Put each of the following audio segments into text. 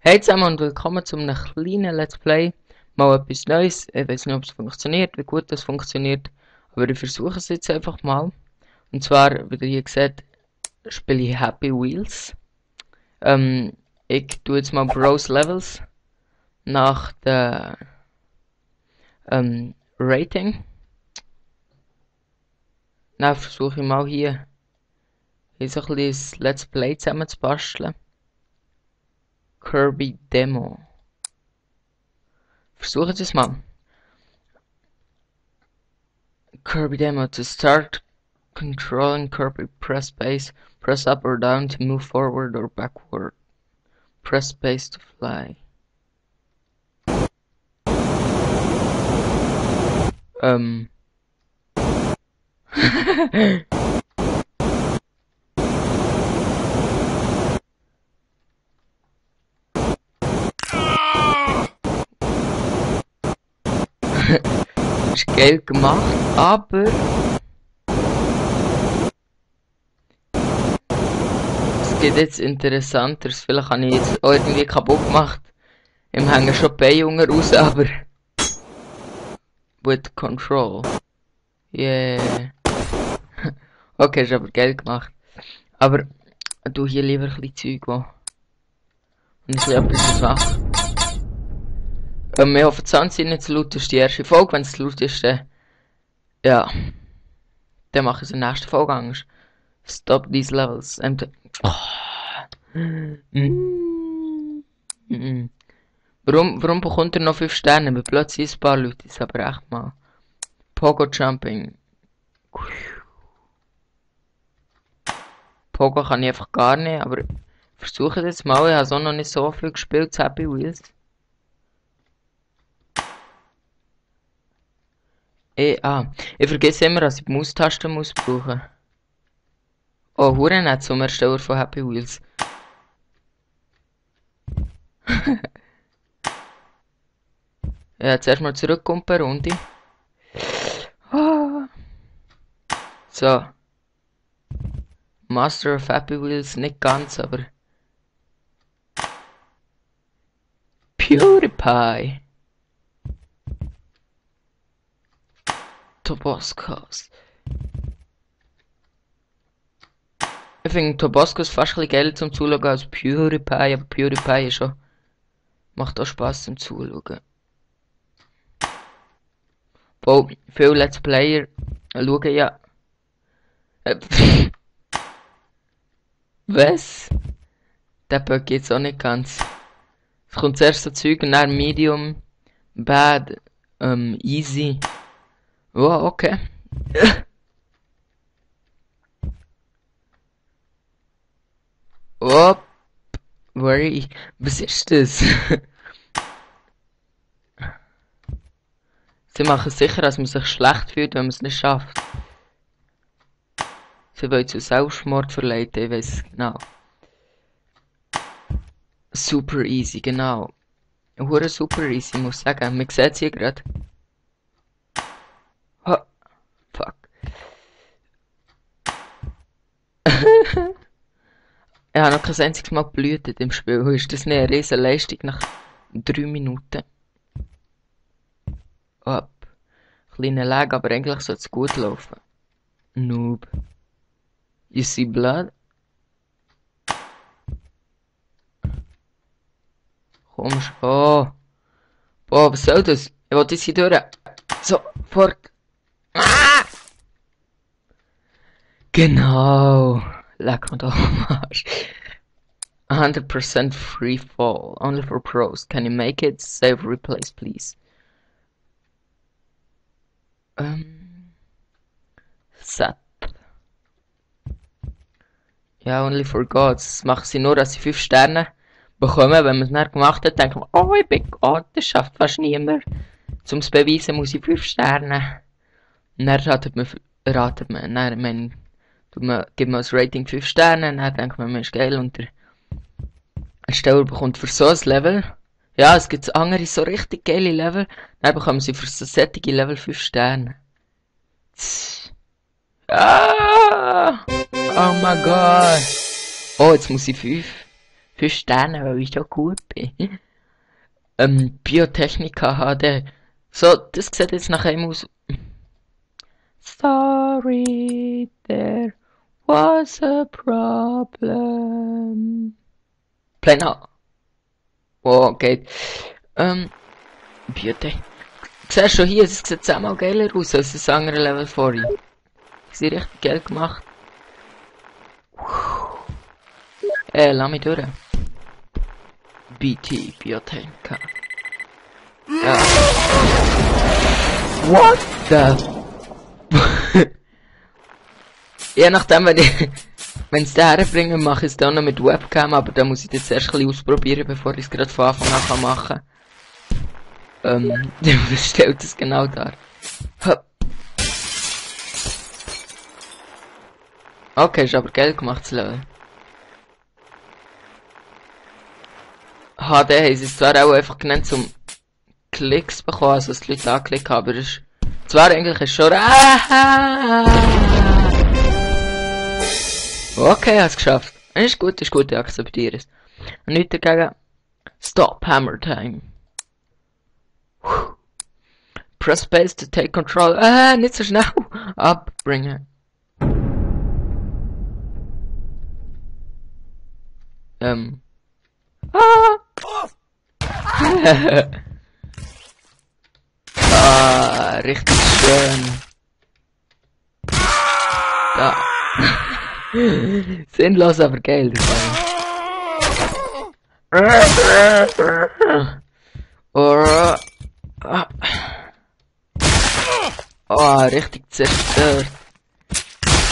Hey zusammen und willkommen zu einem kleinen Let's Play. Mal etwas Neues. Ich weiß nicht, ob es funktioniert, wie gut das funktioniert. Aber ich versuche es jetzt einfach mal. Und zwar, wie ihr hier seht, spiele ich Happy Wheels. Ich tue jetzt mal Browse Levels nach der Rating. Dann versuche ich mal hier so ein bisschen Let's Play zusammen zu basteln. Kirby Demo. Versuchen wir es mal. Kirby Demo. To start controlling Kirby, press space. Press up or down to move forward or backward. Press space to fly. Ist geil gemacht, aber es geht jetzt interessanteres. Vielleicht habe ich jetzt auch irgendwie kaputt gemacht. Im hängen schon Beine raus, aber with control. Yeah. Okay, ist aber geil gemacht. Aber du hier lieber ein bisschen Zeug, wo und ich etwas mache. Wir hoffen, die Sounds sind nicht zu laut, das ist die erste Folge. Wenn es zu laut ist, dann ja. Dann mache ich es in der nächsten Folge anders. Stop these levels. Warum bekommt er noch 5 Sterne? Weil plötzlich ein paar Leute, ist aber echt mal. Pogo Jumping. Pogo kann ich einfach gar nicht, aber ich versuche jetzt mal. Ich habe auch noch nicht so viel gespielt, Happy Wheels. Ich vergesse immer, dass ich die Maustaste muss brauchen. Oh, hure nett zum Ersteller von Happy Wheels. Ja, zuerst mal zurückkommen per Runde. So. Master of Happy Wheels, nicht ganz, aber... PewDiePie. Toboscos. Ich finde Toboscos fast ein bisschen geiler zum Zuschauen als PewDiePie, aber PewDiePie ist schon... macht auch Spaß zum Zuschauen. Wo viele Let's Player schauen ja... Was? Der Bug geht's auch nicht ganz. Es kommt zuerst so Zeug und dann Medium, Bad, Easy. Oh, okay. Oh, worry. Was ist das? Sie machen sicher, dass man sich schlecht fühlt, wenn man es nicht schafft. Sie wollen zu Selbstmord verleiten, ich weiß genau. Super easy, genau. Hure super easy, muss ich sagen. Man sieht es hier gerade. Oh, fuck. Ich habe noch kein einziges Mal geblutet im Spiel. Ist das nicht eine riesen Leistung nach 3 Minuten? Oh, kleiner Lag, aber eigentlich sollte es gut laufen. Noob. You see blood? Komm schon. Boah, was soll das? Ich wollte jetzt hier durch. So, fort. Ah! Genau. Leck mir doch am Arsch. 100% free fall. Only for pros. Can you make it? Save replace, please. Set. Ja, only for gods. Das macht sie nur, dass sie 5 Sterne bekommen. Wenn man es nicht gemacht hat, denkt man, oh, ich bin Gott, das schafft fast niemand. Zum es beweisen muss ich 5 Sterne. Und dann gibt man als Rating 5 Sterne, und dann denkt man ist geil, und der Ersteller bekommt für so ein Level, ja, es gibt andere so richtig geile Level, dann bekommen sie für so sättige Level 5 Sterne. Ah! Oh mein Gott! Oh, jetzt muss ich 5 5 Sterne, weil ich so gut bin. Biotechnika HD. So, das sieht jetzt nach einem aus. Sorry, there was a problem. Play now. Oh, geht. Biotech. Siehst schon hier, es sieht zehnmal geiler aus als das andere Level vorhin. Sie richtig geil gemacht. Lass mich durch. BT, Biotechnika. Ja. What the? Je nachdem, wenn es da herbringen, mache ich es dann noch mit Webcam, aber da muss ich jetzt erst ein bisschen ausprobieren, bevor ich es gerade von Anfang an machen kann. Was stellt es genau dar? Okay, ist aber geil gemacht, das Level. HD haben sie es zwar auch einfach genannt, zum Klicks bekommen, also dass die Leute angeklickt haben, aber es ist zwar eigentlich ist schon... Okay, hast es geschafft. Ist gut, ich akzeptiere es. Und nicht dagegen... Stop Hammer Time. Press space to take control. Nicht so schnell abbringen. Richtig schön. Da. Sinnlos, aber geil. Oh, richtig zerstört.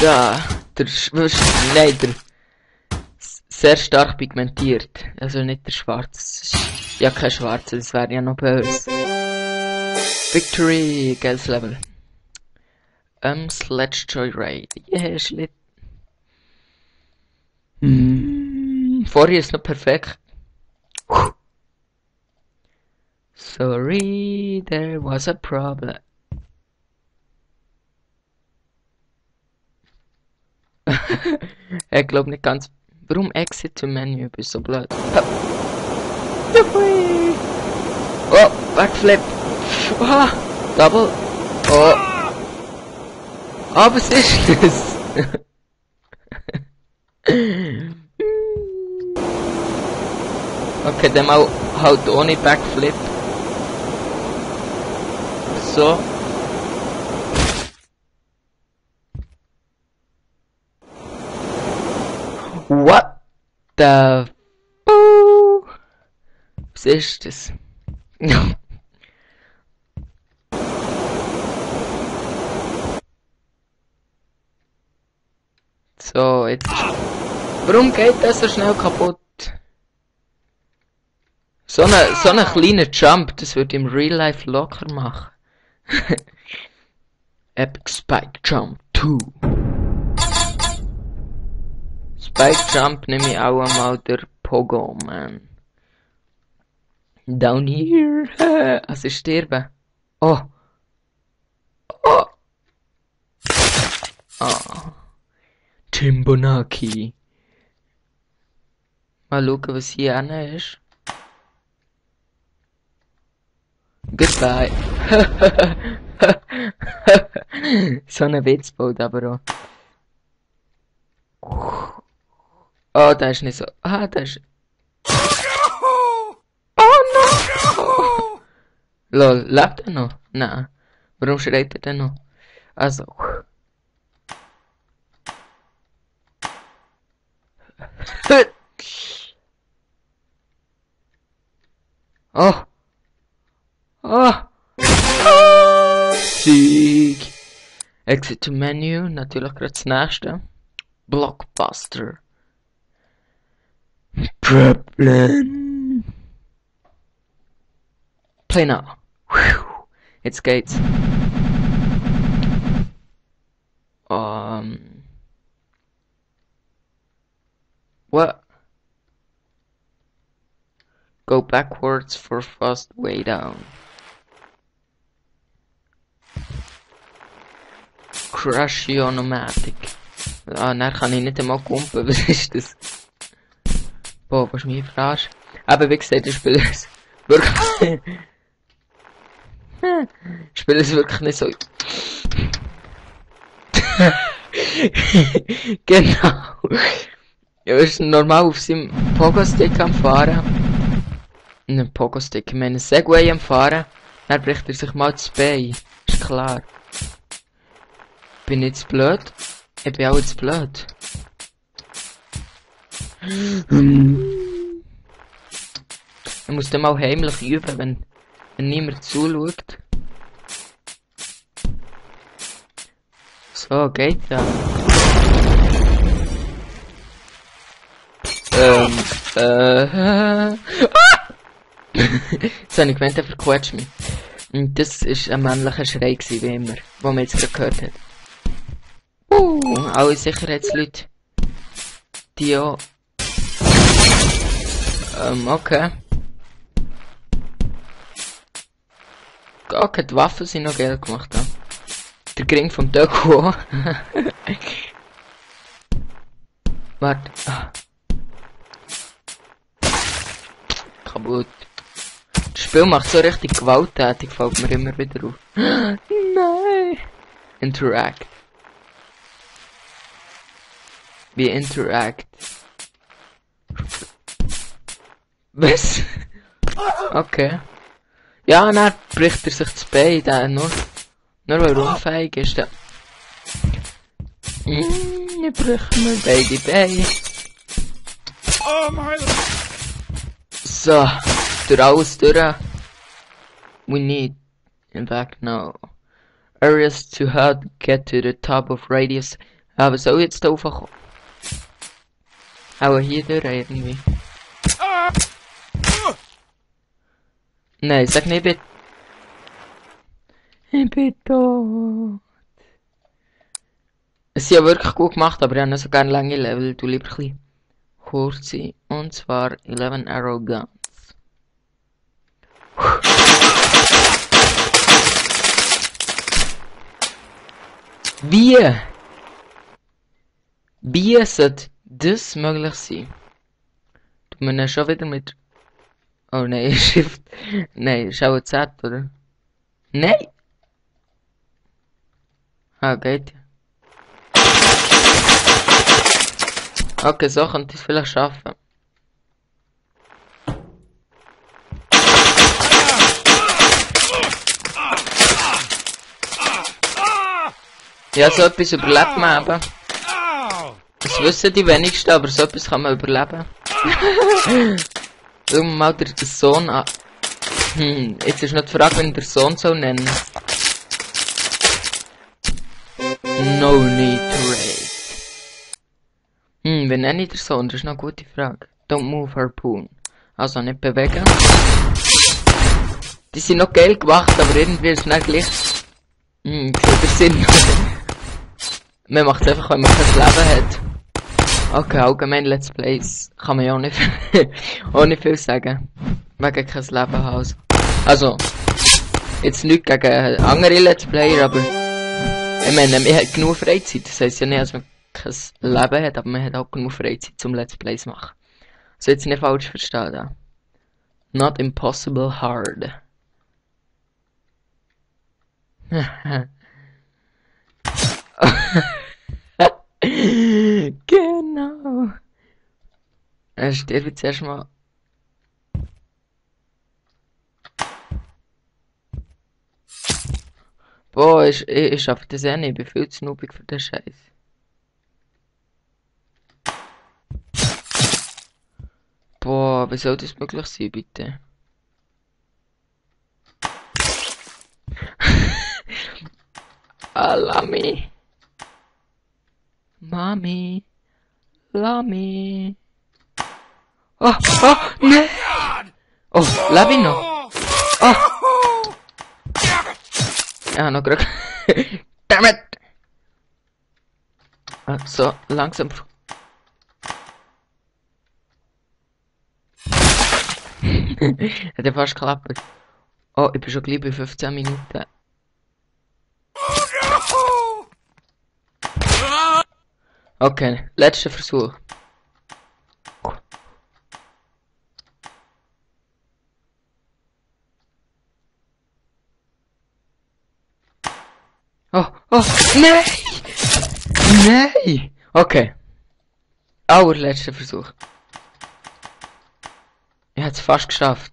Da. Der leider sehr stark pigmentiert. Also nicht der schwarze. Ja, kein schwarzer, das wäre ja noch böse. Victory, geiles Level. Sledge Joyride. Yeah, Schlitt. Vorher ist noch perfekt. Sorry, there was a problem. Ich glaube nicht ganz. Warum Exit to Menu? Bist so blöd. Oh, Backflip. Oh, Double. Oh. Oh, was ist das? Okay, dann mal halt ohne Backflip. So. What the was ist das? So, jetzt. Warum geht das so schnell kaputt? So eine kleine Jump, das wird im Real Life locker machen. Epic Spike Jump 2. Spike Jump nehme ich auch einmal der Pogo, man. Down here. Also ich sterbe. Oh. Oh. Oh. Timbonaki. Mal schauen, was hier an ist. Goodbye. So ein Witzboot aber auch. Oh, da ist nicht so. Ah, da ist... Oh no! Lol, lebt er noch? Nein. Warum schreit er denn noch? Also. Oh. Oh. Sieg. Exit to Menu, natürlich gerade das nächste. Blockbuster. Problem. Play now. Jetzt geht's. What? Go backwards for fast way down. Crashionomatic. Ah, dann kann ich nicht einmal kumpen. Was ist das? Boah, was mich fragst. Aber wie gesagt, ich spiele es wirklich... ich spiele es wirklich nicht so... Genau. Er ist normal auf seinem Pogo-Stick am Fahren. Ein Pogo-Stick, ich meine Segway am Fahren. Dann bricht er sich mal das Bein. Ist klar. Bin ich jetzt blöd? Ich bin auch jetzt blöd. Ich muss dann mal heimlich üben, wenn niemand zuschaut. So, geht ja. Jetzt habe ich gemeint, er verquetscht mich. Und das war ein männlicher Schrei gewesen, wie immer, wo man jetzt gerade gehört hat. Alle Sicherheitsleute. Die auch. Okay. Okay, die Waffen sind noch geil gemacht, ja. Der Gring vom Töko. Warte. Kaputt. Das Spiel macht so richtig gewalttätig, fällt mir immer wieder auf. Nein. Interact. Wie Interact. Was? Okay. Ja, dann bricht er sich das Bein, der nur weil er unfähig ist, der. Ich brich mir beide Beine. Oh my... So, durch alles durch. We need, in fact, no. Areas to help get to the top of radius. Aber soll jetzt da raufkommen? Aber hier durch irgendwie. Nein, sag nicht bitte. Ich bin tot. Es ist ja wirklich gut gemacht, aber ich habe nicht so gerne lange Level. Du lieber ein bisschen kurze. Und zwar 11 Arrow Guns. Wie sollte das möglich sein? Tut man dann schon wieder mit... Oh nein, Shift. Nein, ist auch Z, oder? Nein! Ah, geht ja. Okay, so könnte ich es vielleicht schaffen. Ja, so etwas überlebt man eben. Das wissen die wenigsten, aber so etwas kann man überleben. Schau mal den Sohn an. Jetzt ist noch die Frage, wenn der Sohn so nennen. No need to raid. Wie nenne ich den Sohn? Das ist noch eine gute Frage. Don't move Harpoon. Also nicht bewegen. Die sind noch geil gemacht, aber irgendwie ist es nicht gleich. Der Sinn. Man macht es einfach, wenn man kein Leben hat. Okay, allgemein Let's Plays kann man ja auch nicht, auch nicht viel sagen. Wegen kein Leben haben. Also, jetzt nicht gegen andere Let's Player, aber ich meine, man hat genug Freizeit. Das heisst ja nicht, dass man kein Leben hat, aber man hat auch genug Freizeit zum Let's Plays machen. Also jetzt nicht falsch verstehen. Ja. Not impossible hard. Genau. Er stirbt jetzt erstmal. Boah, ich schaffe das eh nicht. Ich bin viel zu noobig für den Scheiß. Boah, wie soll das möglich sein, bitte? Lami. Mami. Lami. Oh, nein. Oh, lebe ich noch? Oh. Ja, noch gerade. Damn it. So, langsam. Hat ja fast geklappt. Oh, ich bin schon gleich bei 15 Minuten. Okay, letzter Versuch. Oh, oh, nein! Nein! Okay. Allerletzter Versuch. Ich hab's fast geschafft.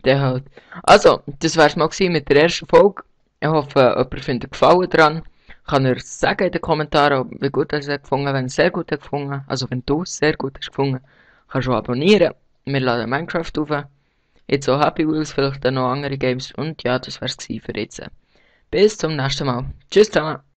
Der halt. Also, das wär's mal gewesen mit der ersten Folge. Ich hoffe, jemand findet Gefallen dran. Kann er sagen in den Kommentaren, wie gut er es hat gefunden. Wenn er es sehr gut hat gefunden, also wenn du es sehr gut hast gefunden, kannst du abonnieren. Wir laden Minecraft auf. Jetzt auch Happy Wheels, vielleicht dann noch andere Games. Und ja, das wär's gewesen für jetzt. Bis zum nächsten Mal. Tschüss zusammen.